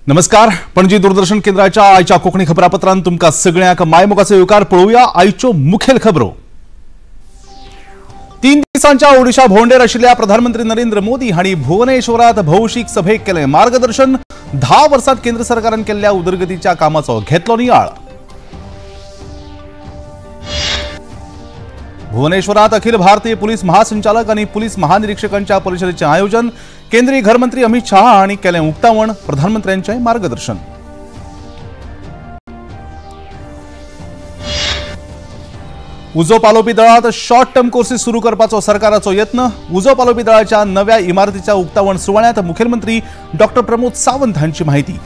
नमस्कार, पणजी दूरदर्शन केंद्राच्या आयच्या कोंकणी खबरापत्रांत तुमकां सगळ्यांक मायमोगाचो येवकार. पळोवया आयच्यो मुखेल खबरो. 3 दिसांच्या ओडिशा भोंवडेर आशिल्ल्या प्रधानमंत्री नरेंद्र मोदी हांणी भुवनेश्वरात भौशीक सभेक केलें मार्गदर्शन. 10 वर्सांत केंद्र सरकारान केल्ल्या उदरगतीच्या कामाचो घेतलो नियाळ. भुवनेश्वरात अखिल भारतीय पुलीस महासंचालक आणि पुलीस महानिरीक्षकांच्या परिषदेचे आयोजन. केंद्रीय घरमंत्री अमित शहा हांणी केलें उक्तावण. प्रधानमंत्र्यांचे मार्गदर्शन. उजो पालोवपी दळात शॉर्ट टर्म कोर्सेस सुरू करपाचो सरकाराचो यत्न. उजो पालोवपी दळाच्या नव्या इमारतीच्या उक्तावण सुवाळ्यात मुखेलमंत्री डॉक्टर प्रमोद सावंत हांची माहिती.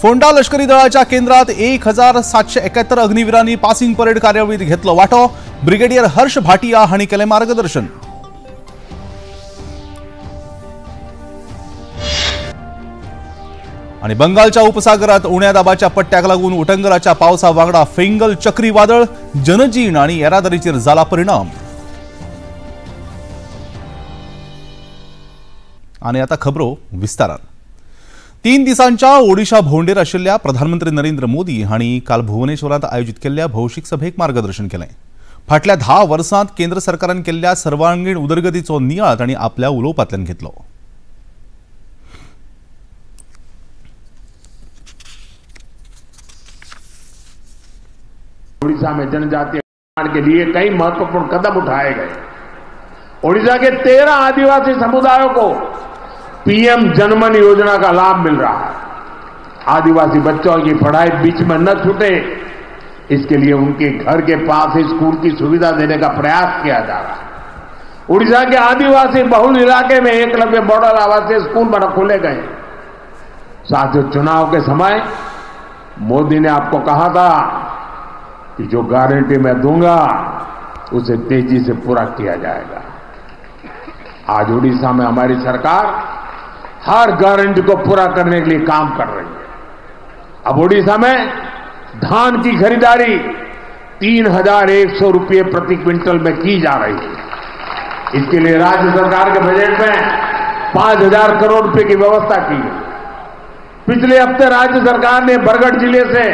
फोंडा लष्करी दळाच्या केंद्रात 1771 अग्निवीरांनी पासिंग परेड कार्यावळीत घेतलो वांटो. ब्रिगेडियर हर्ष भाटिया हांणी केलें मार्गदर्शन. आणि बंगालच्या उपसागरात उण्या दाबाच्या पट्ट्याक लागून उटंगराच्या पावसा वांगडा फेंगल चक्रीवादळ जनजीण आणि येरादारीचेर जाला परिणाम. आणि आता खबरो विस्तारान. 3 दिसांच्या ओडिशा भोंवडेर आशिल्ल्या प्रधानमंत्री नरेंद्र मोदी हांणी काल भुवनेश्वरांत आयोजीत केल्ल्या भौशीक सभेक मार्गदर्शन केलें. फाटल्या 10 वर्सांत केंद्र सरकारान केल्ल्या सर्वांगीण उदरगतीचो नियाळ तांणी आपल्या उलोवपांतल्यान घेतलो. ओडिशा में जनजातीय कल्याण के लिए कई महत्वपूर्ण कदम उठाए गए. ओडिशा के 13 आदिवासी समुदायों को पीएम जनमन योजना का लाभ मिल रहा है. आदिवासी बच्चों की पढ़ाई बीच में न छूटे, इसके लिए उनके घर के पास ही स्कूल की सुविधा देने का प्रयास किया जा रहा है. उड़ीसा के आदिवासी बहुल इलाके में एकलव्य मॉडल आवासीय स्कूल बना खोले गए. साथियों, चुनाव के समय मोदी ने आपको कहा था कि जो गारंटी मैं दूंगा उसे तेजी से पूरा किया जाएगा. आज उड़ीसा में हमारी सरकार हर गारंटी को पूरा करने के लिए काम कर रही है. अब ओडिशा में धान की खरीदारी 3100 रुपये प्रति क्विंटल में की जा रही है. इसके लिए राज्य सरकार के बजट में 5000 करोड़ रुपए की व्यवस्था की गई. पिछले हफ्ते राज्य सरकार ने बरगढ़ जिले से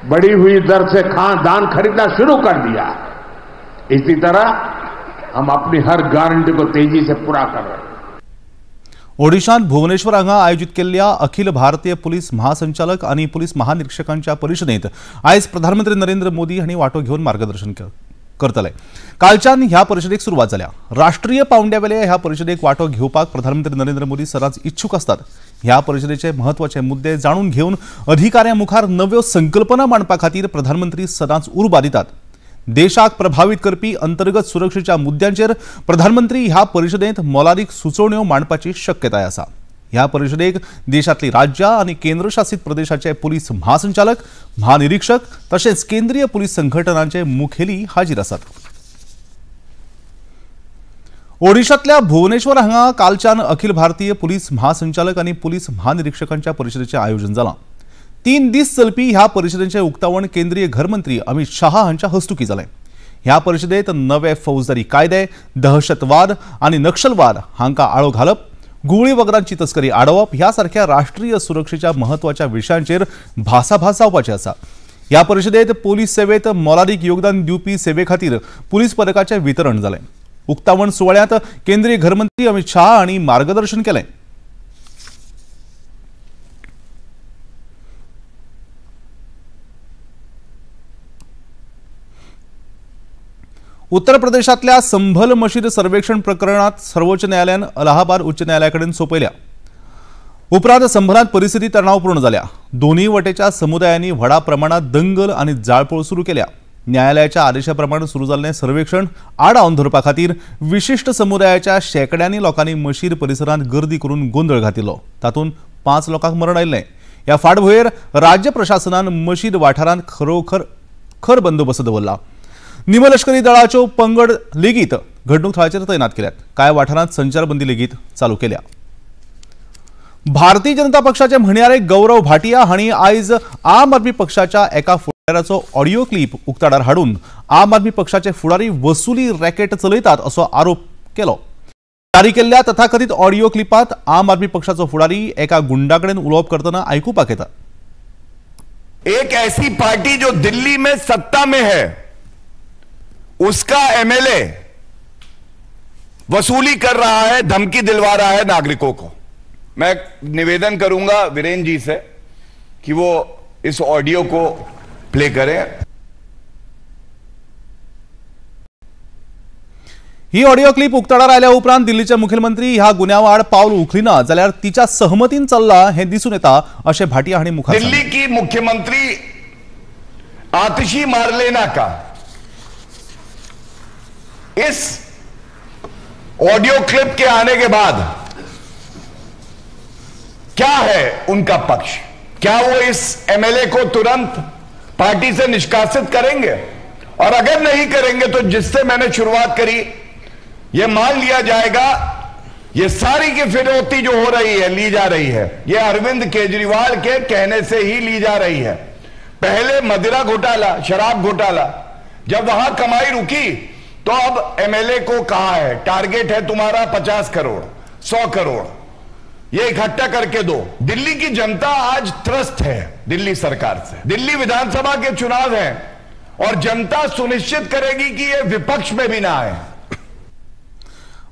बढ़ी हुई दर से धान खरीदना शुरू कर दिया. इसी तरह हम अपनी हर गारंटी को तेजी से पूरा कर रहे हैं. ओडिशांत भुवनेश्वर हांगा आयोजित केल्ल्या अखिल भारतीय पुलीस महासंचालक आनी पुलीस महानिरीक्षकांच्या परिषदेत आयज प्रधानमंत्री नरेंद्र मोदी हांणी वांटो घेवन मार्गदर्शन करतले. कालच्यान ह्या परिषदेक सुरवात जाल्या. राष्ट्रीय पावंड्यावेल्या ह्या परिषदेक वांटो घेवपाक प्रधानमंत्री नरेंद्र मोदी सदांच इच्छूक आसतात. ह्या परिषदेचे म्हत्वाचे मुद्दे जाणून घेवन अधिकाऱ्यां मुखार नव्यो संकल्पना मांडपा खातीर प्रधानमंत्री सदांच उर्बा दितात. देशाक प्रभावित करपी अंतर्गत सुरक्षेच्या मुद्द्यांचेर प्रधानमंत्री ह्या परिषदेत मोलादीक सुचोवण्यो मांडपाची शक्यताय आसा. ह्या परिषदेक देशांतली राज्यां आनी केंद्रशासित प्रदेशाचे पुलीस महासंचालक, महानिरीक्षक तशेंच केंद्रीय पुलीस संघटनांचे मुखेली हाजीर आसात. ओडिशांतल्या भुवनेश्वर हांगा कालच्यान अखिल भारतीय पुलीस महासंचालक आनी पुलीस महानिरीक्षकांच्या परिषदेचें आयोजन जालां. 3 दीस चलपी ह्या परिषदेचें उक्तावण केंद्रीय घरमंत्री अमित शहा हांच्या हस्तुकीं जालें. ह्या परिषदेत नवे फौजदारी कायदे, दहशतवाद आनी नक्षलवाद हांकां आळो घालप, घुंवळी वखदांची तस्करी आडोवप ह्या सारख्या राष्ट्रीय सुरक्षेच्या म्हत्वाच्या विशयांचेर भासाभास जावपाची आसा. ह्या परिषदेत पोलीस सेवेत मोलादीक योगदान दिवपी सेवे खातीर पुलीस पदकाचें वितरण जालें. उक्तावण सुवाळ्यांत केंद्रीय घरमंत्री अमित शहा हांणी मार्गदर्शन केलें. उत्तर प्रदेशातल्या संभल मशीद सर्वेक्षण प्रकरणात सर्वोच्च न्यायालयान अलाहाबाद उच्च न्यायालयाकडेन सोपयल्या. उपरांत संभलांत परिस्थिती तणावपूर्ण जाल्या. दोन्ही वटेच्या समुदायांनी व्हडा प्रमाणात दंगल आनी जाळपोळ सुरू केल्या. न्यायालयाच्या आदेशा प्रमाण सुरू जाल्लें सर्वेक्षण आडावन धरपा खातीर विशिश्ट समुदायाच्या शेंकड्यांनी लोकांनी मशीद परिसरांत गर्दी करून गोंदळ घातिल्लो. तातूंत 5 लोकांक मरण आयिल्लें. ह्या फाटभुंयेर राज्य प्रशासनान मशीद वाठारांत खरोखर खर बंदोबस्त दवरला. निमलष्करी दळाच्यो पंगड लेगीत घडणूक थळाचेर तैनात केल्यात. कांय वाठारांत संचारबंदी लेगीत चालू केल्या. भारतीय जनता पक्षाचे म्हणयारे गौरव भाटिया हांणी आयज आम आदमी पक्षाच्या एका फुडाऱ्याचो ऑडियो क्लिप उक्ताडार हाडून आम आदमी पक्षाचे फुडारी वसुली रॅकेट चलयतात असो आरोप केलो। जारी केल्ल्या तथाकथित ऑडियो क्लिपांत आम आदमी पक्षाचो फुडारी एका गुंडा कडेन उलोवप करतना आयकुपाक येता। एक ऐसी पार्टी जो दिल्ली में सत्ता में है उसका एमएलए वसूली कर रहा है, धमकी दिलवा रहा है नागरिकों को। मैं निवेदन करूंगा वीरेंद्र जी से कि वो इस ऑडियो को प्ले करें। ही ऑडियो क्लिप उक्ताडार आयल्या उपरांत दिल्लीचे मुखेलमंत्री ह्या गुन्यांवा आड पावल उखलिना जाल्यार तिच्या सहमतीन चल्ला हें दिसून येता अशें भाटिया हांणी मुखार दिल्ली की मुख्यमंत्री आतिशी मारलेना का इस ऑडियो क्लिप के आने के बाद क्या है उनका पक्ष? क्या वो इस एमएलए को तुरंत पार्टी से निष्कासित करेंगे? और अगर नहीं करेंगे तो जिससे मैंने शुरुआत करी ये मान लिया जाएगा ये सारी की फिरौती जो हो रही है, ली जा रही है, ये अरविंद केजरीवाल के कहने से ही ली जा रही है। पहले मदिरा घोटाला, शराब घोटाला, जब वहां कमाई रुकी तो अब एमएलए को कहा है टारगेट है तुम्हारा 50 करोड़ 100 करोड़ ये इकट्ठा करके दो। दिल्ली की जनता आज त्रस्त है दिल्ली सरकार से। दिल्ली विधानसभा के चुनाव हैं और जनता सुनिश्चित करेगी कि ये विपक्ष में भी ना आए।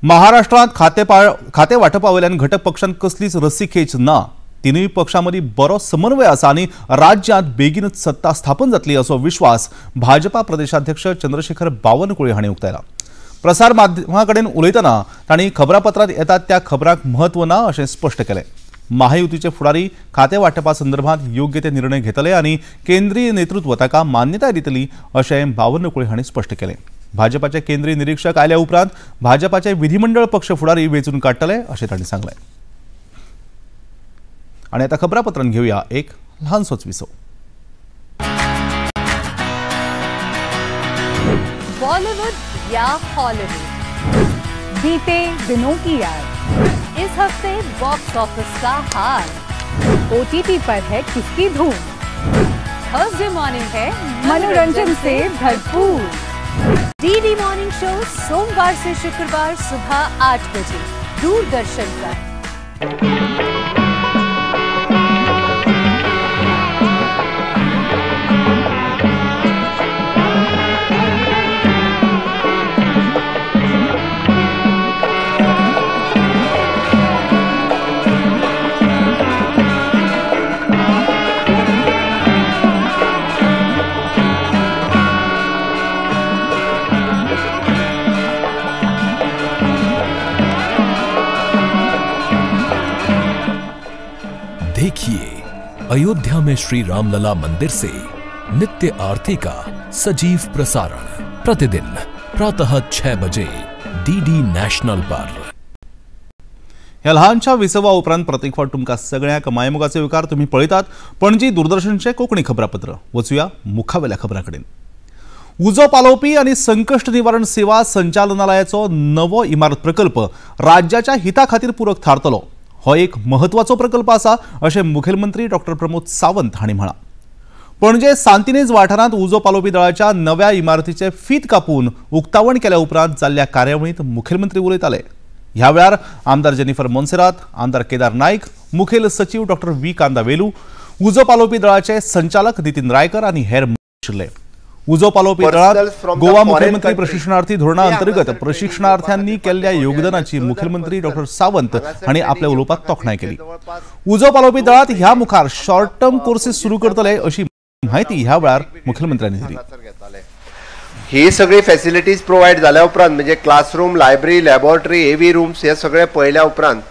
महाराष्ट्रात खाते वाटपा वयल्यान घटक पक्षान कसलीच रस्सीखेच ना, तिनूय पक्षां मदीं बरो समन्वय आसा आनी राज्यांत बेगीनच सत्ता स्थापन जातली असो विश्वास भाजपा प्रदेशाध्यक्ष चंद्रशेखर बावनकुळे हांणी उक्तायला। प्रसार माध्यमां कडेन उलयतना तांणी खबरापत्रांत येतात त्या खबरांक म्हत्व ना अशें स्पश्ट केलें। महायुतीचे फुडारी खाते वाटपा संदर्भात योग्य ते निर्णय घेतले आनी केंद्रीय नेतृत्व ताका मान्यताय दितली अशें बावनकुळे हांणी स्पश्ट केलें। भाजपाचे केंद्रीय निरीक्षक आयल्या उपरांत भाजपाचे विधिमंडळ पक्ष फुडारी वेंचून काडटले अशें तांणी सांगलें। आनी आतां खबरापत्रान घेवया एक ल्हानसोच विसव। बॉलीवुड या हॉलीवुड, बीते दिनों की याद, इस हफ्ते बॉक्स ऑफिस का हाल, ओटीटी पर है किसकी धूम, थर्सडे मॉर्निंग है मनोरंजन से भरपूर, डीडी मॉर्निंग शो सोमवार से शुक्रवार सुबह 8 बजे दूरदर्शन पर। देखिए अयोध्या में श्री रामलला मंदिर से नित्य आरती का सजीव प्रसारण प्रतिदिन प्रातः 6 बजे डीडी नॅशनल पर। ह्या ल्हानशा विसवा उपरांत प्रत्येक फावट तुमकां सगळ्यांक मायमोगाचे विकार तुम्ही पळयतात। पणजी दूरदर्शनचे कोंकणी खबरापत्र। वचुया मुखावेल्या खबरां कडेन। उजो पालोवपी आनी संकश्ट निवारण सेवा संचालनालयाचो नवो इमारत प्रकल्प राज्याच्या हिता खातीर पूरक थारतलो, हो एक महत्वाचो प्रकल्प आसा अशें मुखेलमंत्री डॉक्टर प्रमोद सावंत हांणी म्हळां। पणजे सांतिनेज वाठारांत उजो पालोवपी दळाच्या नव्या इमारतीचे फीत कापून उक्तावण केल्या उपरांत जाल्ल्या कार्यावळींत मुखेलमंत्री उलयताले। ह्या वेळार आमदार जेनिफर मोन्सेरात, आमदार केदार नायक, मुखेल सचीव डॉक्टर व्ही कांदावेलू, उजो पालोवपी दळाचे संचालक नितीन रायकर आनी हेर आशिल्ले। उजो पालोवपी दळांत गोवा मुख्यमंत्री प्रशिक्षणार्थी धोरणा अंतर्गत प्रशिक्षणार्थ्यांनी केल्ल्या योगदानाची मुख्यमंत्री डॉक्टर सावंत हांणी आपल्या उलोवपात तोखणाय केली। उजो पालोवपी दळांत ह्या मुखार शॉर्ट टर्म कोर्सेस सुरू करतले अशी माहिती ह्या वेळार मुख्यमंत्र्यांनी दिली। ही सगळी फॅसिलिटीज प्रोवायड जाल्या उपरांत म्हणजे classroom, library, laboratory, AV rooms हे सगळे पळयल्या उपरांत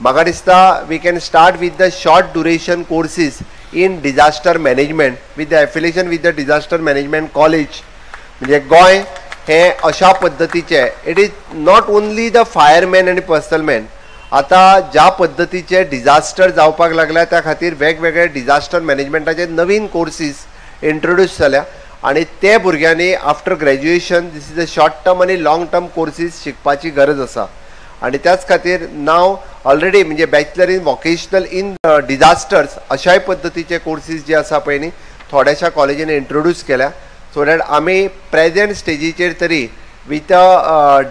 म्हाका दिसता we can start with the short duration courses in disaster management with the affiliation with the disaster management college. म्हणजे गोंय हे अशा पद्दतीचे, it is not only the fireman आनी पर्सनलमॅन, आतां ज्या पद्दतीचे डिजास्टर जावपाक लागल्या त्या खातीर वेगवेगळे डिजास्टर मॅनेजमेंटाचे नवीन कोर्सीस इंट्रोड्यूस जाल्या आनी ते भुरग्यांनी after graduation this is a short term आनी लाँग टर्म कोर्सीस शिकपाची गरज आसा आनी त्याच खातीर नाव ऑलरेडी म्हणजे bachelor in vocational in disasters अशाय पद्दतीचे कोर्सीस जे आसा पळय न्ही थोड्याशा कॉलेजींनी इंट्रोड्यूस केल्या, सो that आमी प्रेजेंट स्टेजीचेर तरी विथ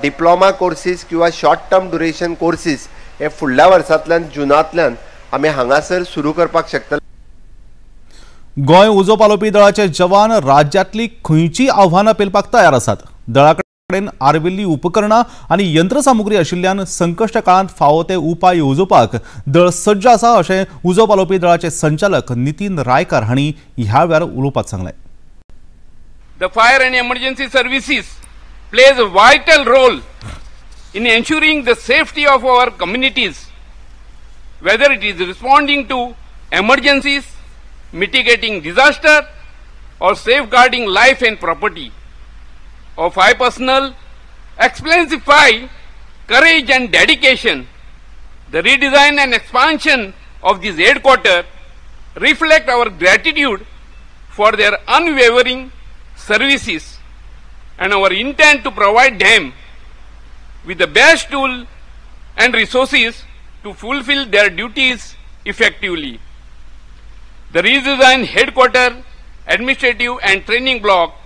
डिप्लोमा कोर्सीस किंवा शॉर्ट टर्म ड्युरेशन कोर्सीस हे फुडल्या वर्सांतल्यान जुनांतल्यान आमी हांगासर सुरू करपाक शकतले. गोंय उजो पालोवपी दळाचे जवान राज्यांतली खंयचीय आव्हानां पेलपाक तयार आसात. दळा कडेन आर्विल्ली उपकरणां आनी यंत्रसामुग्री आशिल्ल्यान संकश्ट काळांत फावो ते उपाय येवजोवपाक दळ सज्ज आसा अशें उजो पालोवपी दळाचे संचालक नितीन रायकार हांणी ह्या वेळार उलोवपाक सांगलें. The fire and emergency services plays a vital role in ensuring the safety of our communities, whether it is responding to emergencies, mitigating disaster, or safeguarding life and property. Our fire personnel exemplify courage and dedication. The redesign and expansion of this headquarters reflect our gratitude for their unwavering services and our intent to provide them with the best tool and resources to fulfill their duties effectively. The redesigned headquarters, administrative and training block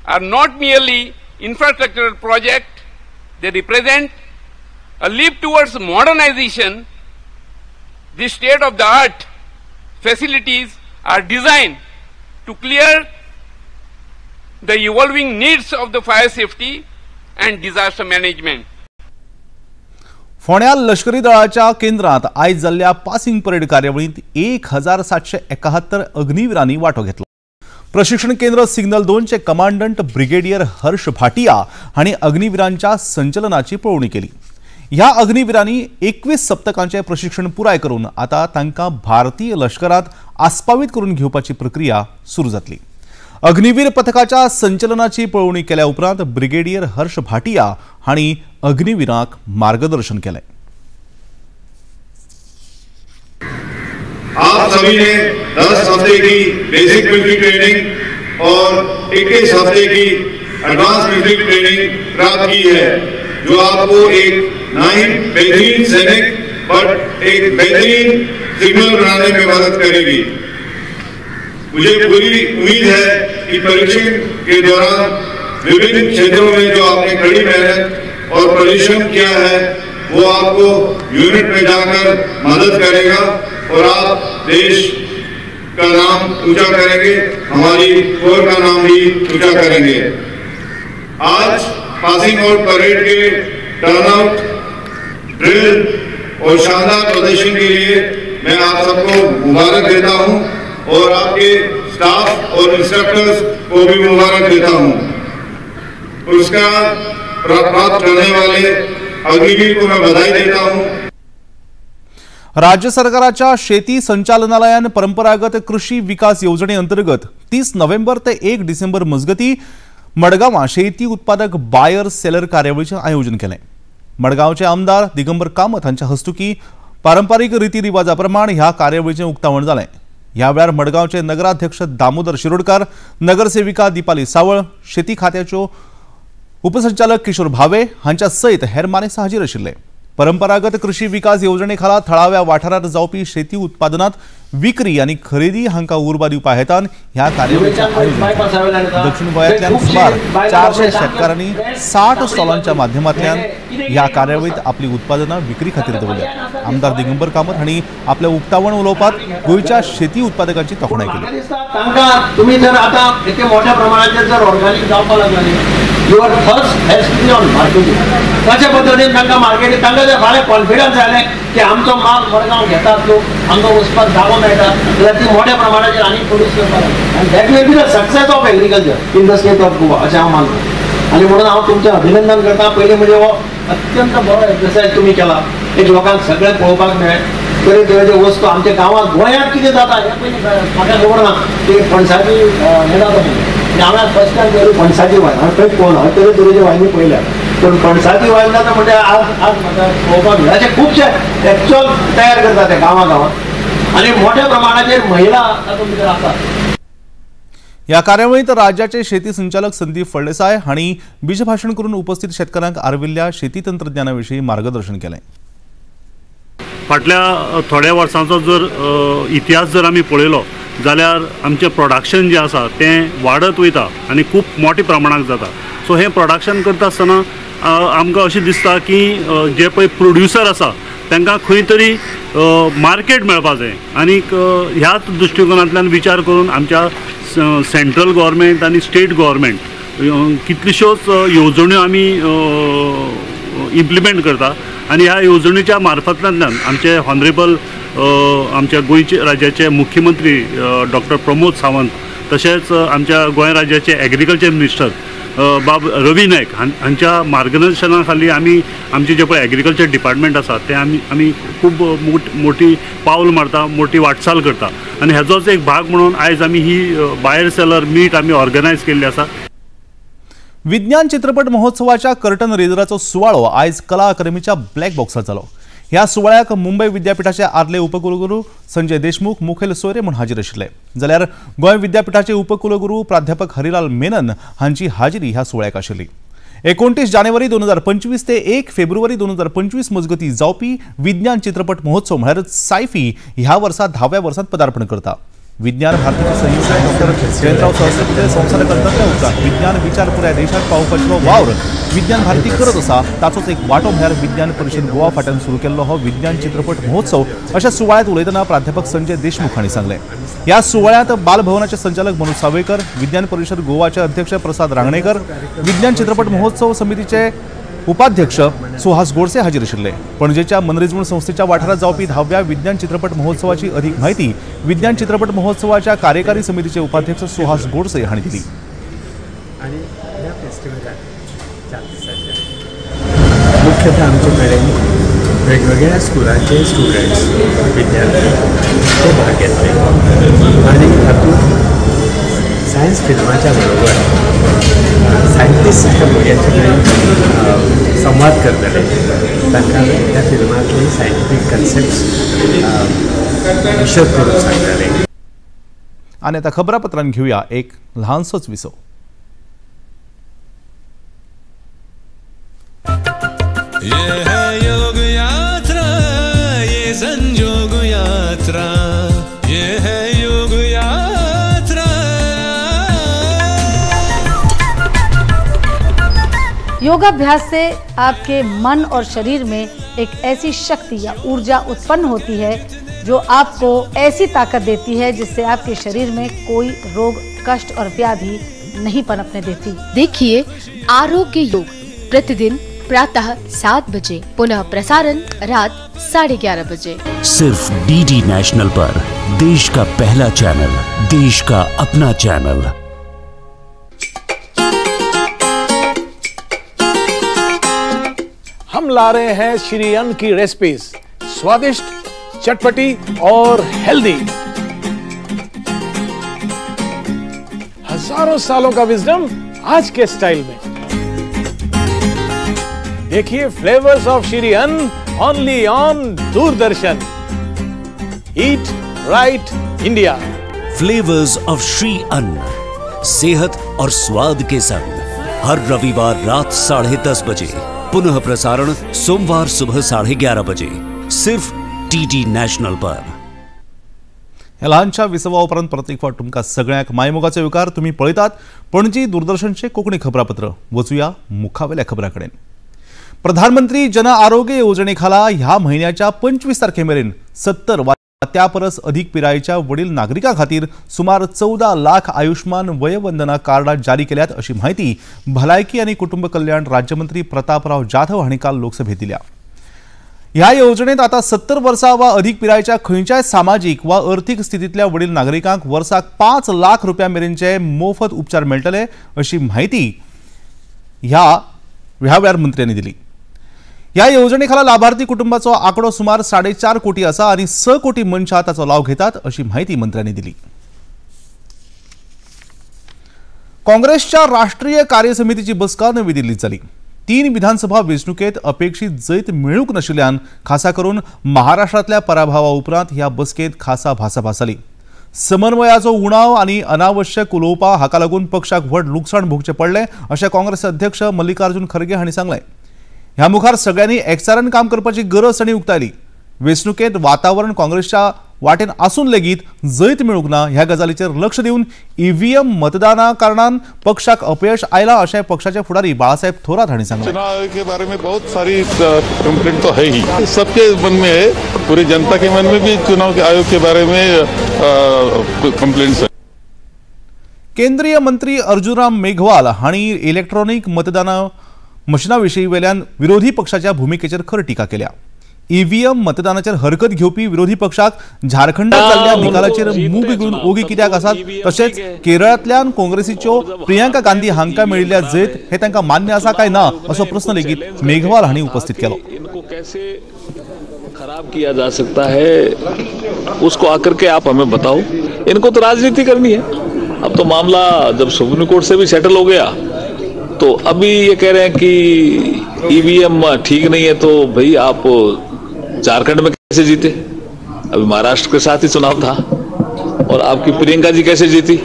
are not merely infrastructural projects, they represent a leap towards modernization. The state-of-the-art facilities are designed to clear the evolving needs of the fire safety and disaster management. फोंड्या लष्करी दळाच्या केंद्रात आयज जाल्ल्या passing parade कार्यावळींत 1771 अग्निवीरांनी वांटो घेतलो. प्रशिक्षण केंद्र सिग्नल 2 चे कमांडंट ब्रिगेडियर हर्ष भाटिया हांणी अग्निवीरांच्या संचलनाची पळोवणी केली. ह्या अग्निवीरांनी 21 सप्तकांचे प्रशिक्षण पुराय करून आता तांकां भारतीय लष्करात आस्पावीत करून घेवपाची प्रक्रिया सुरू जातली. अग्निवीर पथकाच्या संचलनाची पळोवणी केल्या उपरांत ब्रिगेडियर हर्ष भाटिया हांणी अग्निवीरांक मार्गदर्शन केलें. आप सभी ने 10 हफ्ते की बेसिक मिलिट्री ट्रेनिंग और 21 हफ्ते की एडवांस मिलिट्री ट्रेनिंग प्राप्त की है, जो आपको एक नहीं बेहतरीन सैनिक बट एक बेहतरीन सिग्नल बनाने में मदद करेगी। मुझे पूरी उम्मीद है कि परीक्षण के दौरान विभिन्न क्षेत्रों में जो आपने कड़ी मेहनत और परिश्रम किया है वो आपको यूनिट में जाकर मदद करेगा और आप देश का नाम ऊंचा करेंगे, हमारी कोर का नाम भी ऊंचा करेंगे। आज पासिंग आउट परेड के टर्नआउट, ड्रिल और शानदार प्रदर्शन के लिए मैं आप सबको मुबारक देता हूं और आपके स्टाफ और इंस्ट्रक्टर्स को भी मुबारक देता हूं। पुरस्कार प्राप्त करने वाले अग्निवीर को मैं बधाई देता हूं। राज्य सरकाराच्या शेती संचालनालयान परंपरागत कृषी विकास येवजणे अंतर्गत 30 नोव्हेंबर ते 1 डिसेंबर मजगती मडगांवां शेती उत्पादक बायर सेलर कार्यावळीचें आयोजन केलें. मडगांवचे आमदार दिगंबर कामत हांच्या हस्तुकी पारंपारीक रितीरिवाजा प्रमाण ह्या कार्यावळीचें उक्तावण जालें. ह्या वेळार मडगांवचे नगराध्यक्ष दामोदर शिरोडकार, नगरसेविका दीपाली सावळ, शेती खात्याच्यो उपसंचालक किशोर भावे हांच्या सयत हेर मानेस्त हाजीर आशिल्ले. परंपरागत कृषी विकास येवजणे खाला थळाव्या वाठारात जावपी शेती उत्पादनात विक्री आनी खरेदी हांकां उर्बा दिवपा हेतान ह्या कार्यावळीचें आयोजन. दक्षिण गोंयांतल्यान सुमार 400 शेतकारांनी 60 स्टॉलांच्या माध्यमांतल्यान ह्या कार्यावळींत आपली उत्पादनां विक्री खातीर दवरल्यात. आमदार दिगंबर कामत हांणी आपल्या उक्तावण उलोवपात गोंयच्या शेती उत्पादकांची तोखणाय केली. तांकां तुमी जर आतां इतके मोठ्या प्रमाणाचेर जर ऑर्गॅनीक जावपाक लागले, your first has to be on marketing. कशा पद्दतीन तांकां मार्केटींग, तांकां जर फाल्यां कॉन्फिडन्स आयलें की आमचो माल मडगांव घेतात लोक, आमकां वचपाक जागो मेळटा, जाल्यार ती मोठ्या प्रमाणाचेर आनीक प्रोड्यूस करपाक लागता. आनी that will be the success of agriculture in the state of Goa अशें हांव मानता. आनी म्हणून हांव तुमचें अभिनंदन करता. पयलीं म्हणजे हो अत्यंत बरो एक्सरसायज तुमी केला, एक लोकांक सगळें पळोवपाक मेळ्ळें. तरे तरेच्यो वस्तू आमच्या गांवांत गोंयांत कितें जाता हें पयलीं म्हाका खबर ना की पणसाची हें जाता म्हणून. हांवें फर्स्ट टायम पळयली पणसाची वायन, हांवें खंयच पळोवना, हांवें तरे तरेच्यो वायनी पळयल्या पूण पणसाची वायन जाता म्हणजे आज आज म्हाका पळोवपाक मेळ्ळें. अशें खुबशे एक्चुअल तयार करता ते गांवां गांवांत आनी मोठ्या प्रमाणाचेर महिला तातूंत भितर आसात. ह्या कार्यावळींत राज्याचे शेती संचालक संदीप फळदेसाय हांणी बीजभाशण करून उपस्थित शेतकारांक आर्विल्ल्या शेती तंत्रज्ञाना विशीं मार्गदर्शन केलें. फाटल्या थोड्या वर्सांचो जर इतिहास जर आमी पळयलो जाल्यार आमचें प्रोडक्शन जें आसा तें वाडत वयता आनी खूब मोठ्या प्रमाणांत जाता. सो हें प्रोडक्शन करता आसतना आमकां अशें दिसता की जे पळय प्रोड्युसर आसा तांकां खंय तरी मार्केट मेळपा जाय आनीक ह्याच दृश्टिकोनांतल्यान विचार करून आमच्या सेंट्रल गव्हर्मेंट आनी स्टेट गव्हर्मेंट कितल्योश्योच येवजण्यो आमी इम्प्लिमेंट करता आनी ह्या येवजणेच्या मार्फतांतल्यान आमचे ऑनरेबल आमच्या गोंयचे राज्याचे मुख्यमंत्री डॉक्टर प्रमोद सावंत तशेंच आमच्या गोंय राज्याचे एग्रीकल्चर मिनिस्टर बाब रवी नायक हांच्या मार्गदर्शना खाली आमी आमचे जे पळय एग्रीकल्चर डिपार्टमेंट आसा ते आमी खूब मोठी पावल मारता, मोठी वाटचाल करता आनी हेजोच एक भाग म्हणून आयज आमी ही बायर सेलर मीट आमी ऑर्गनायज केल्ली आसा. विज्ञान चित्रपट महोत्सवाच्या कर्टन रेजराचो सुवाळो आयज कला अकादमीच्या ब्लॅक बॉक्सार जालो. ह्या सुवाळ्याक मुंबय विद्यापीठाचे आदले उपकुलगुरू संजय देशमुख मुखेल सोयरे म्हूण हाजीर आशिल्ले, जाल्यार गोंय विद्यापीठाचे उपकुलगुरू प्राध्यापक हरिलाल मेनन हांची हाजिरी ह्या सुवाळ्याक आशिल्ली. 29 जानेवारी 2025 ते 1 फेब्रुवारी 2025 मजगती जावपी विज्ञान चित्रपट महोत्सव म्हळ्यार सायफी ह्या वर्सा 10व्या वर्सांत पदार्पण करता. विज्ञान भारतीचे संयोजक डॉक्टर जयंतराव सहस्रबुद्धे संवसार करतल्या उपरांत विज्ञान विचार पुराय देशात पावोवपाचो वावर विज्ञान भारती करत आसा, ताचोच एक वांटो म्हळ्यार विज्ञान परिशद गोवा फाट्यान सुरू केल्लो हो विज्ञान चित्रपट महोत्सव अशा सुवाळ्यांत उलयतना प्राध्यापक संजय देशमुख हांणी सांगलें. ह्या सुवाळ्यांत बालभवनाचे संचालक मनोज सावयकर, विज्ञान परिशद गोवाचे अध्यक्ष प्रसाद रांगणेकर, विज्ञान चित्रपट महोत्सव समितीचे उपाध्यक्ष सुहास गोडसे हाजीर आशिल्ले. पणजेच्या मनरिजवण संस्थेच्या वाठारात जावपी 10व्या विज्ञान चित्रपट महोत्सवाची अधिक माहिती विज्ञान चित्रपट महोत्सवाच्या कार्यकारी समितीचे उपाध्यक्ष सुहास गोडसे हांणी दिली. मुख्यतः आमचे कडेन वेगवेगळ्या स्कुलांचे स्टुडंट्स विद्यार्थी ते भाग घेतले आनी हातूंत सायन्स फिल्माच्या बरोबर सायंटिस्ट त्या भुरग्यांचे कडेन संवाद करतले, तांकां त्या फिल्मांतले सायंटिफीक कन्सेप्ट्स विशद करून सांगतले. आनी आतां खबरापत्रान घेवया एक ल्हानसोच विसव. ये है योग यात्रा, ये संजोग यात्रा, ये है योग यात्रा. योगाभ्यास से आपके मन और शरीर में एक ऐसी शक्ति या ऊर्जा उत्पन्न होती है जो आपको ऐसी ताकत देती है जिससे आपके शरीर में कोई रोग, कष्ट और व्याधि नहीं पनपने देती। देखिए आरोग्य योग प्रतिदिन प्रातः 7 बजे, पुनः प्रसारण रात 11:30 बजे, सिर्फ डीडी नेशनल पर। देश का पहला चैनल, देश का अपना चैनल। हम ला रहे हैं श्री अन्न की रेसिपीज, स्वादिष्ट, चटपटी और हेल्दी। हजारों सालों का विजडम आज के स्टाइल में। देखिए flavours of Shri Anna only on Doordarshan. Eat right India. Flavours of Shri Anna, सेहत और स्वाद के संग, हर रविवार रात 10:30 बजे, पुनः प्रसारण सोमवार सुबह 11:30 बजे, सिर्फ डीडी नॅशनल पर। ल्हानशा विसवा उपरांत परत एक फावट तुमकां सगळ्यांक मायमोगाचो येवकार। तुमी पळयतात पणजी दूरदर्शनचे कोंकणी खबरापत्र। वचुया मुखावेल्या खबरां कडेन। प्रधानमंत्री जन आरोग्य येवजणे खाला ह्या म्हयन्याच्या 25 तारखे मेरेन 70 वा त्या परस अधिक पिरायेच्या वडील नागरिकां खातीर सुमार 14 लाख आयुष्मान वयवंदना कार्डां जारी केल्यात अशी म्हायती भलायकी आनी कुटुंब कल्याण राज्यमंत्री प्रतापराव जाधव हांणी काल लोकसभेत दिल्या। ह्या येवजणेत आता 70 वर्सां वा अधिक पिरायेच्या खंयच्याय सामाजीक वा अर्थीक स्थितींतल्या वडील नागरिकांक वर्साक 5 लाख रुपया मेरेनचे मोफत उपचार मेळटले अशी म्हायती ह्या वेळार मंत्र्यांनी दिली। ह्या येवजणे खाला लाभार्थी कुटुंबाचो आंकडो सुमार 4.5 कोटी आसा आनी 6 कोटी मनशां ताचो लाव घेतात अशी म्हायती मंत्र्यांनी दिली। काँग्रेसच्या राष्ट्रीय कार्यसमितीची बसका नवी दिल्लीत जाली। 3 विधानसभा वेंचणुकेत अपेक्षित जैत मेळूंक नाशिल्ल्यान खासा करून महाराष्ट्रांतल्या पराभवा उपरांत ह्या बसकेत खासा भासाभास जाली। समन्वयाचो उणाव आनी अनावश्यक उलोवपा हाका लागून पक्षाक व्हड लुकसाण भोगचें पडलें अशें काँग्रेस अध्यक्ष मल्लिकार्जुन खरगे हांणी सांगलें। ह्या मुखार सगळ्यांनी एकचारान काम करपाची गरज तांणी उक्तायली। वेंचणुकेत वातावरण काँग्रेसच्या वाटेन आसून लेगीत जैत मेळूंक ना. ह्या गजालीचेर लक्ष दिवन ईव्हीएम मतदाना कारणान पक्षाक अपयश आयला अशें पक्षाचे फुडारी बाळासाहेब थोरात हांणी सांगलें. चुनाव के बारे में बहुत सारी कंप्लेंट तो है ही, सबके मन में है, पूरी जनता के मन में भी चुनाव के आयोग के बारे में कंप्लेंट्स है. केंद्रीय मंत्री अर्जुनराम मेघवाल हांणी इलेक्ट्रॉनिक मतदाना मशिना विशीं वेल्यान विरोधी पक्षाच्या भुमिकेचेर खर टिका केल्या. ईव्हीएम मतदानाचेर हरकत घेवपी विरोधी पक्षाक झारखंडात जाल्ल्या निकालाचेर मूग घेवन ओगी कित्याक आसात, तशेंच केरळांतल्यान काँग्रेसीच्यो प्रियांका गांधी हांकां मेळिल्ल्या जैत हे तांकां मान्य आसा काय ना असो प्रस्न लेगीत मेघवाल हांणी उपस्थित केलो. इनको कैसे खराब किया जा सकता है उसको आकर के आप हमें बताओ. इनको तो राजनीति करनी है. अब तो मामला जब सुप्रीम कोर्ट से भी सेटल हो गया तो अभी ये कह रहे हैं कि ईवीएम ठीक नहीं है, तो भाई आप झारखंड में कैसे जीते? अभी महाराष्ट्र के साथ ही चुनाव था और आपकी प्रियंका जी कैसे जीती?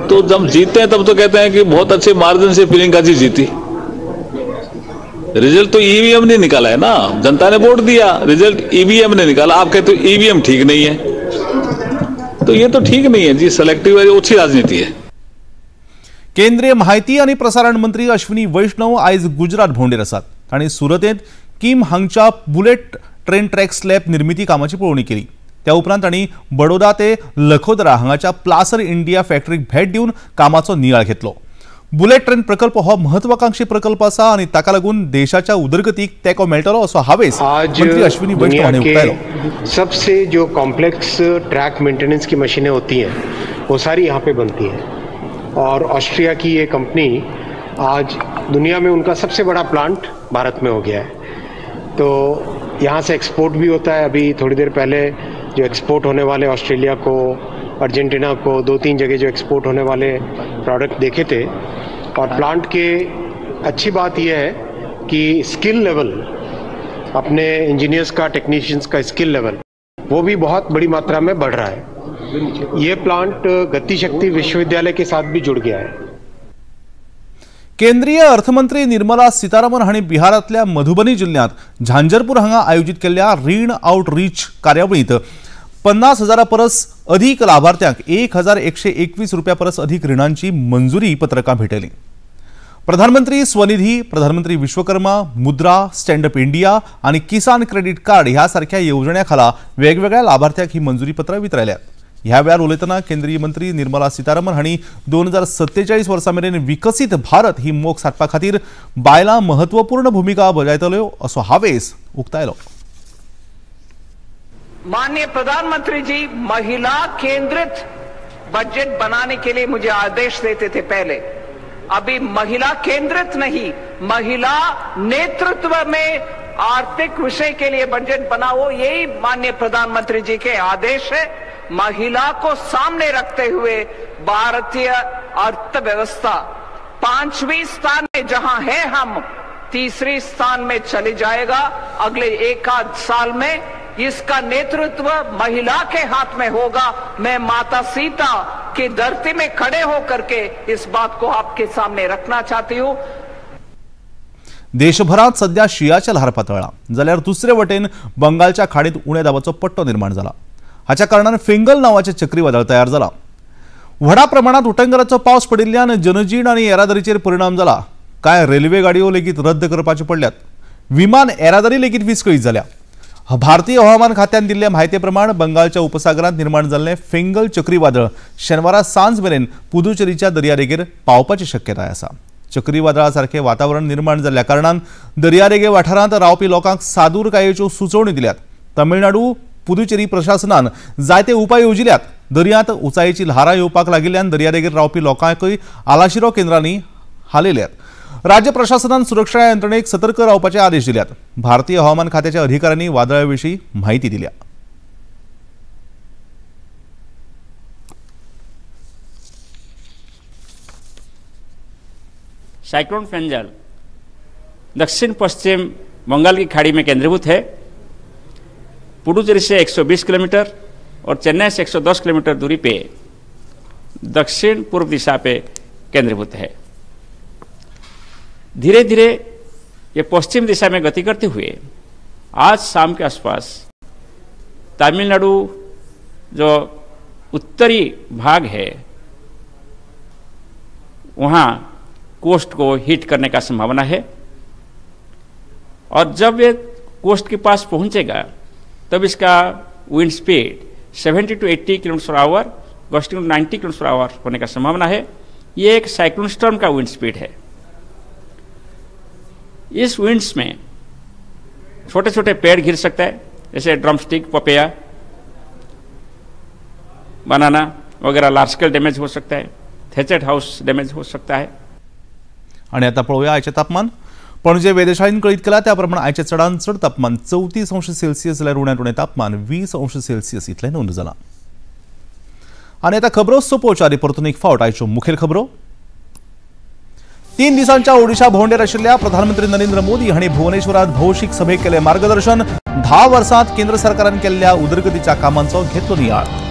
तो जब जीतते हैं तब तो कहते हैं कि बहुत अच्छे मार्जिन से प्रियंका जी जीती. रिजल्ट तो ईवीएम ने निकाला है ना, जनता ने वोट दिया, रिजल्ट ईवीएम ने निकाला. आप कहते हो ईवीएम ठीक नहीं है, तो ये तो ठीक नहीं है जी. सिलेक्टिव अच्छी राजनीति है. केंद्रीय माहिती आणि प्रसारण मंत्री अश्विनी वैष्णव आयज गुजरात भोंवडेर आसात. तांणी सुरतेंत किम हांगच्या बुलेट ट्रेन ट्रॅक स्लॅब निर्मिती कामाची पळोवणी केली. त्या उपरांत तांणी बडोदा ते लखोदरा हांगाच्या प्लासर इंडिया फॅक्टरीक भेट दिवन कामाचो नियाळ घेतलो. बुलेट ट्रेन प्रकल्प हो महत्वाकांक्षी प्रकल्प आसा आनी ताका लागून देशाच्या उदरगतीक तेंको मेळटलो असो हावेस मंत्री अश्विनी वैष्णव हांणी उक्तायलो. सबसे जो कॉम्प्लेक्स ट्रैक मेंटेनेंस की मशीनें होती हैं वो सारी यहाँ पे बनती हैं और ऑस्ट्रिया की ये कंपनी आज दुनिया में उनका सबसे बड़ा प्लांट भारत में हो गया है. तो यहाँ से एक्सपोर्ट भी होता है. अभी थोड़ी देर पहले जो एक्सपोर्ट होने वाले ऑस्ट्रेलिया को, अर्जेंटीना को, 2-3 जगह जो एक्सपोर्ट होने वाले प्रोडक्ट देखे थे. और प्लांट के अच्छी बात यह है कि स्किल लेवल अपने इंजीनियर्स का, टेक्नीशियंस का स्किल लेवल वो भी बहुत बड़ी मात्रा में बढ़ रहा है. ये प्लांट गति शक्ति विश्वविद्यालय के साथ भी जुड़ गया है. केंद्रीय अर्थमंत्री निर्मला सीतारामन हांणी बिहारांतल्या मधुबनी जिल्ह्यांत झांजरपूर हांगा आयोजित केल्ल्या रीण आउटरीच कार्यावळींत 50,000 परस अधीक लाभार्थ्यांक 1,121 रुपया परस अधीक रिणांची मंजुरी पत्रकां भेटयलीं. प्रधानमंत्री स्वनिधी, प्रधानमंत्री विश्वकर्मा, मुद्रा, स्टँडअप इंडिया आनी किसान क्रेडीट कार्ड ह्या सारख्या येवजण्या खाला वेगवेगळ्या लाभार्थ्यांक ही मंजुरी पत्रां वितरायल्यात. ह्या वेळार उलयतना केंद्रीय मंत्री निर्मला सीतारामन हांणी 2047 वर्सां मेरेन विकसीत भारत ही मोख सादपा खातीर बायलां महत्वपूर्ण भुमिका बजायतल्यो असो हावेस उक्तायलो. माननीय प्रधानमंत्री जी महिला केंद्रित बजट बनाने के लिए मुझे आदेश देते थे पहले, अभी महिला केंद्रित नहीं, महिला नेतृत्व में आर्थिक विषय के लिए बजट बनाओ, यही माननीय प्रधानमंत्री जी के आदेश है. महिला को सामने रखते हुए भारतीय अर्थव्यवस्था 5वीं स्थान में जहां है, हम 3री स्थान में चले जाएगा अगले 1-आध साल में. इसका नेतृत्व महिला के हाथ में होगा. मैं माता सीता की धरती में खड़े होकर के इस बात को आपके सामने रखना चाहती हूं. देशभरात सध्या शिंयाचें ल्हार पातळ्ळां, जाल्यार दुसरे वटेन बंगालच्या खाडींत उण्या दाबाचो पट्टो निर्माण जाला. हाच्या कारणान फेंगल नांवाचें चक्रीवादळ तयार जाला. व्हडा प्रमाणात उटंगराचो पावस पडिल्ल्यान जनजीण आनी येरादारीचेर परिणाम जाला. कांय रेल्वे गाडयो लेगीत रद्द करपाच्यो पडल्यात. विमान येरादारी लेगीत विस्कळीत जाल्या. भारतीय हवामान खात्यान दिल्ले म्हायती प्रमाण बंगालच्या उपसागरांत निर्माण जाल्लें फेंगल चक्रीवादळ शेनवारा सांज मेरेन पुदुचेरीच्या दर्यादेगेर पावपाची शक्यताय आसा. चक्रीवादळा सारकें वातावरण निर्माण जाल्ल्या कारणान दर्यादेगे वाठारांत रावपी लोकांक सादूरकायेच्यो सुचोवण्यो दिल्यात. तमिळनाडू पुदुचेरी प्रशासनान जायते उपाय योजिल्यात. दर्यांत उंचायेची ल्हारां येवपाक लागिल्ल्यान दर्यादेगेर रावपी लोकांकय आलाशिरो केंद्रांनी हालयल्यात. राज्य प्रशासनान सुरक्षा यंत्रणेक सतर्क रावपाचे आदेश दिल्यात. भारतीय हवामान खात्याच्या अधिकाऱ्यांनी वादळा विशीं म्हायती दिल्या. साइक्लोन फेंजल दक्षिण पश्चिम बंगाल की खाड़ी में केंद्रीभूत है. पुडुचेरी से 120 किलोमीटर और चेन्नई से 110 किलोमीटर दूरी पे दक्षिण पूर्व दिशा पे केंद्रीभूत है. धीरे धीरे ये पश्चिम दिशा में गति करते हुए आज शाम के आसपास तमिलनाडु जो उत्तरी भाग है वहाँ कोस्ट को हिट करने का संभावना है और जब ये कोस्ट के पास पहुँचेगा तब इसका wind speed 70 to 80 kilometre per hour, gusting 90 kilometre per hour होने का संभावना है। ये एक साइक्लोन स्टॉर्म का विंड स्पीड है। इस विंड्स में छोटे छोटे पेड़ गिर सकता है, जैसे ड्रमस्टिक, पपेया, बनाना वगैरह। लार्ज स्केल डैमेज हो सकता है, थैचेड हाउस डैमेज हो सकता है। आणि आता पळोवया आयचें तापमान। पणजे वेधशाळेन कळीत केलां त्या प्रमाण आयचें चडांत चड तापमान 34 अंश सेल्सियस जाल्यार उण्यांत उणें तापमान 20 अंश सेल्सियस इतलें नोंद जालां। आनी आतां खबरो सोंपोवच्या आदीं परतून एक फावट आयच्यो मुखेल खबरो। 3 दिसांच्या ओडिशा भोंवडेर आशिल्ल्या प्रधानमंत्री नरेंद्र मोदी हांणी भुवनेश्वरांत भौशीक सभेक केलें मार्गदर्शन। 10 वर्सांत केंद्र सरकारान केल्ल्या उदरगतीच्या कामांचो घेतलो नियाळ।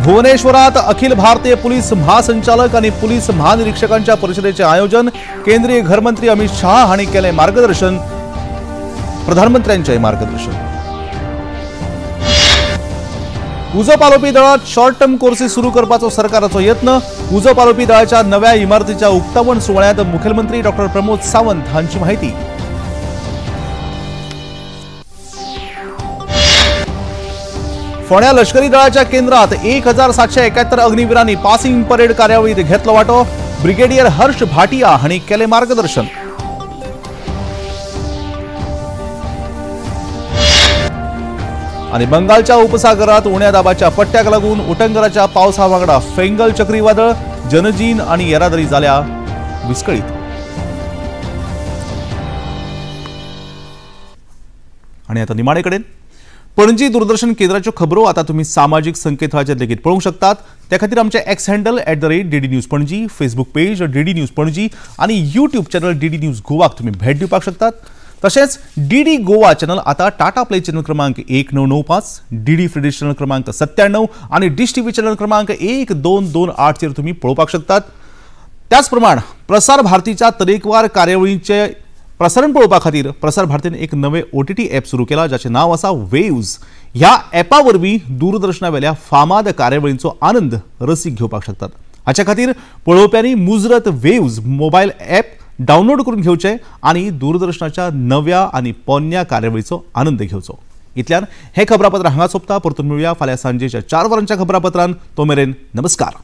भुवनेश्वरात अखिल भारतीय पुलीस महासंचालक आणि पुलीस महानिरीक्षकांच्या परिषदेचे आयोजन। केंद्रीय घरमंत्री अमित शाह हांणी केलें मार्गदर्शन। प्रधानमंत्र्यांचें मार्गदर्शन। उजो पालोवपी दळात शॉर्ट टर्म कोर्सेस सुरू करपाचो सरकाराचो यत्न। उजो पालोवपी दळाच्या नव्या इमारतीच्या उक्तावण सुवाळ्यांत मुखेलमंत्री डॉक्टर प्रमोद सावंत हांची माहिती। फोंड्या लष्करी दळाच्या केंद्रात 1771 अग्निवीरांनी पासिंग परेड कार्यावळीत घेतलो वांटो। ब्रिगेडियर हर्ष भाटिया हांणी केलें मार्गदर्शन। आनी बंगालच्या उपसागरात उण्या दाबाच्या पट्ट्याक लागून उटंगराच्या पावसा वांगडा फेंगल चक्रीवादळ, जनजीण आनी येरादारी जाल्या विस्कळीत। आनी आतां निमाणे कडेन पणजी दूरदर्शन केंद्राच्यो खबरो आता तुम्ही सामाजिक संकेतथळाचेर लेगीत पळोवंक शकतात। त्या खातीर आमचे X handle @DD News Panaji, Facebook page DD News Panaji आनी यूट्यूब चॅनल डीडी न्यूज गोवाक तुम्ही भेट दिवपाक शकतात। तशेंच डीडी गोवा चॅनल आता टाटा प्ले चॅनल क्रमांक 1995, डीडी फ्री चॅनल क्रमांक 97 आनी डिश टीव्ही चॅनल क्रमांक 1228 चेर तुम्ही पळोवपाक शकतात। त्याच प्रमाण प्रसार भारतीच्या तरेकवार कार्यावळींचे प्रसारण पळोवपा खातीर प्रसार भारतीन एक नवे OTT app सुरू केला जाचें नांव आसा वेव्ज। ह्या ॲपा वरवीं दूरदर्शनावेल्या फामाद कार्यावळींचो आनंद रसीक घेवपाक शकतात। हाच्या खातीर पळोवप्यांनी मुजरत वेव्ज मोबायल ॲप डावनलोड करून घेवचें आनी दूरदर्शनाच्या नव्या आनी पोन्न्या कार्यावळीचो आनंद घेवचो। इतल्यान हें खबरापत्र हांगा सोंपता। परतून मेळुया फाल्यां सांजेच्या 4 वरांच्या खबरापत्रान। तो मेरेन नमस्कार।